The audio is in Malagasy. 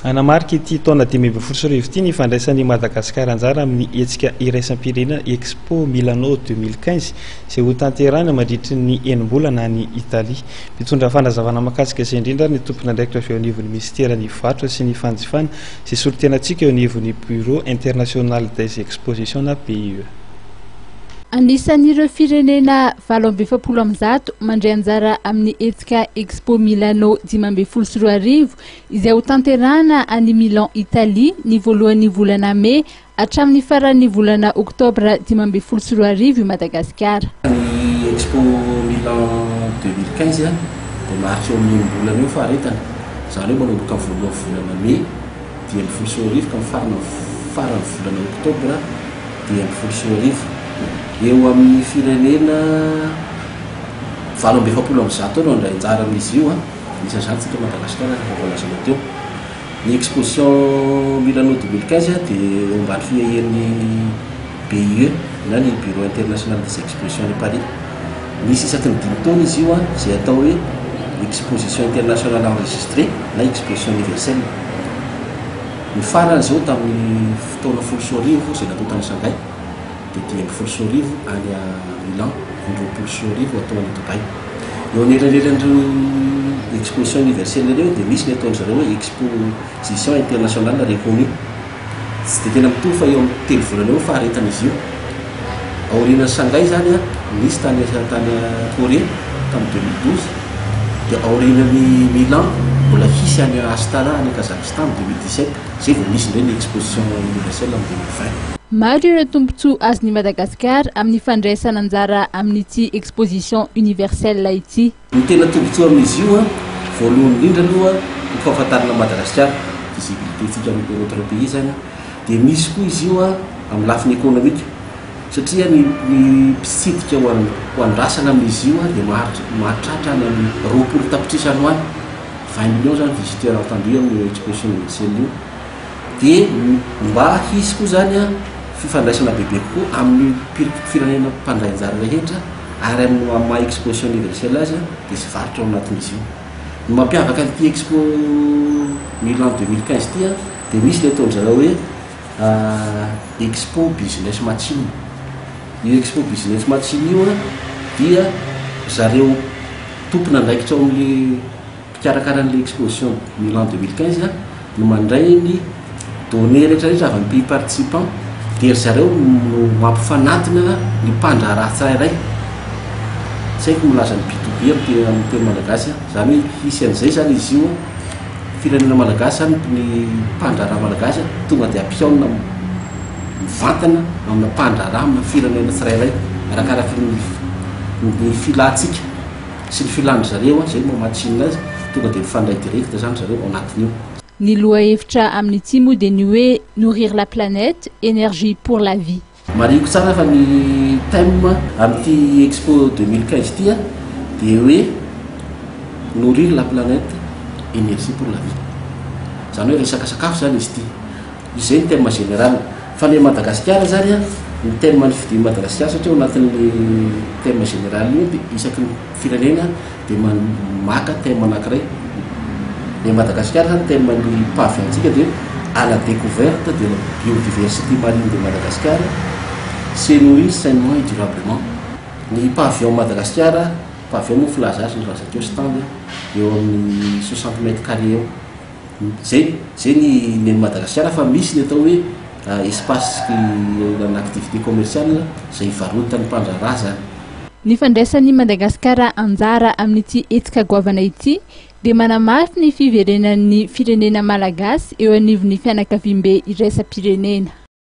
Hanamarika ity taona 2015 ity ny fandraisan'i Madagasikara anjara amin'ny hetsika iraisam-pirenena Expo Milano 2015 izay hotanterahina mandritry ny enim-bolana any Italia. Mitondra fanazavana mahakasika izay indrindra ary ny tompon'andraikitra avy eo anivon'ny minisiteran'ny Varotra sy ny Fanjifana izay solontenantsika eo anivon'ny Bureau International des Expositions na BIE. Anisan'ireo firenena 148 mandray anjara amin'ny hetsika Expo Milano 2015 izay hotanterahina any Milan Italie ny voalohan'ny volana mey hatramin'ny faran'ny volana oktobra 2015 i Madagasikara. Ny Expo Milan 2015 dia maharitra eo amin'ny enim-bolana eo ny faharetany, izany hoe manomboka ny voalohan'ny volana mey 2015 ka mifarana ny faran'ny volana oktobra 2015. Eo amin'ny firenena 148 eo no handray anjara amin'izy io. Anisan'izany tsika Madagasikara araka ny voalazanao teo. Ny exposition Milano 2015 dia eo ambany fiahian'ny BIE na ny Bureau International des Expositions any Paris. Misy isaky ny dimy taona izy io izay atao hoe Exposition Internationale Enregistrée na Exposition Universelle. Ny farany izao tamin'ny taona 2010 izay natao tany Shanghai dia 2015 any Milan, 2020 atao any Dubaï. Eo anelanelan'ireo exposition universelle ireo dia misy ny ataon-dry zareo hoe exposition internationale reconnue. Tsy dia tena mitovy fa eo amin'ny telo volana eo ny faharetan'izy io. Aorianan'i Shanghai izany an, nisy tany tany Corée tamin'ny 2012, dia aorianan'i Milan mbola hisy any Astana any Kazakhstan amin'ny 2017, izay vao misy indray ny exposition universelle amin'ny 2020. Maro ireo tombontsoa azon'i Madagasikara amin'ny fandraisana anjara amin'ity exposition universelle ity. Ny tena tombontsoa amin'izy io, voalohany indrindra aloha ny fahafantarana an'i Madagasikara, visibilité-ntsika amin'ny autre pays izany, dia misy koa izy io amin'ny lafiny ekonomika satria ny ny mpitsidika ho an- ho andrasana amin'izy io dia maharitra mahatratra any amin'ny 20 tapitrisa any ho any, 20 millions izany visiteurs attendus amin'io exposition universelle io. Dia mba hisy koa izany fifandraisana bebe kokoa amin'ny firenena mpandray anjara rehetra ary amin'ny maha exposition universelle azy dia hisy varotra ao anatin'izy io. Ny mampiavaka an'ity expo Milan 2015 ity dia misy ilay ataon-dry zareo hoe expo business matching. Io expo business matching io dia zareo tompon'andraikitra ao amin'ny Mpikarakara an'ilay exposition Milan 2015 no mandray ny données rehetra rehetra avy amin'ny pays participant dia ry zareo no mampifanatona ny mpandraharaha tsirairay. Tsy haiko milaza ny B to B amin'ny teny amin'ny teny malagasy an. Izany hoe hisy an'izay izany izy io an. Firenena malagasy izany ny mpandraharaha malagasy tonga dia ampihaonina mivantana amina mpandraharaha amina firenena tsirairay arakaraky ny ny filantsika. sy ny filan-dry zareo an, zay no maha matching azy, tonga dia mifandray direct zany zareo ao anatin'io. Ny lohahevitra amin'ity moa dia ny hoe Nourrir la planète, énergie pour la vie. Marihiko tsara fa ny thème amin'ity expo 2015 ity an dia hoe Nourrir la planète, énergie pour la vie. Izany hoe resaka sakafo izany izy ity. Izay ny thème général. Fa ny Madagasikara zany an, ny thème nofidin'i Madagasikara satria ao anatin'ny thème général io dia isaky ny firenena dia maka thème anankiray. Ny Madagasikara zany thème ny pavillon-tsika dia à la découverte de la biodiversité marine de Madagascar, se nourrir sainement et durablement. Ny pavillon Madagasikara, pavillon moa filaza azy ny razakeo stand eo amin'ny 60 mètres carrés eo. Zay, zay ny ny an'i Madagasikara fa misy ny atao hoe espace ana activité commerciale zay ivarotan'ny mpandraharaha zany. Ny fandraisan'i Madagasikara anjara amin'ity hetsika goavana ity dia manamafy ny fiverenan'ny firenena malagasy eo anivon'ny fianakaviambe iraisam-pirenena.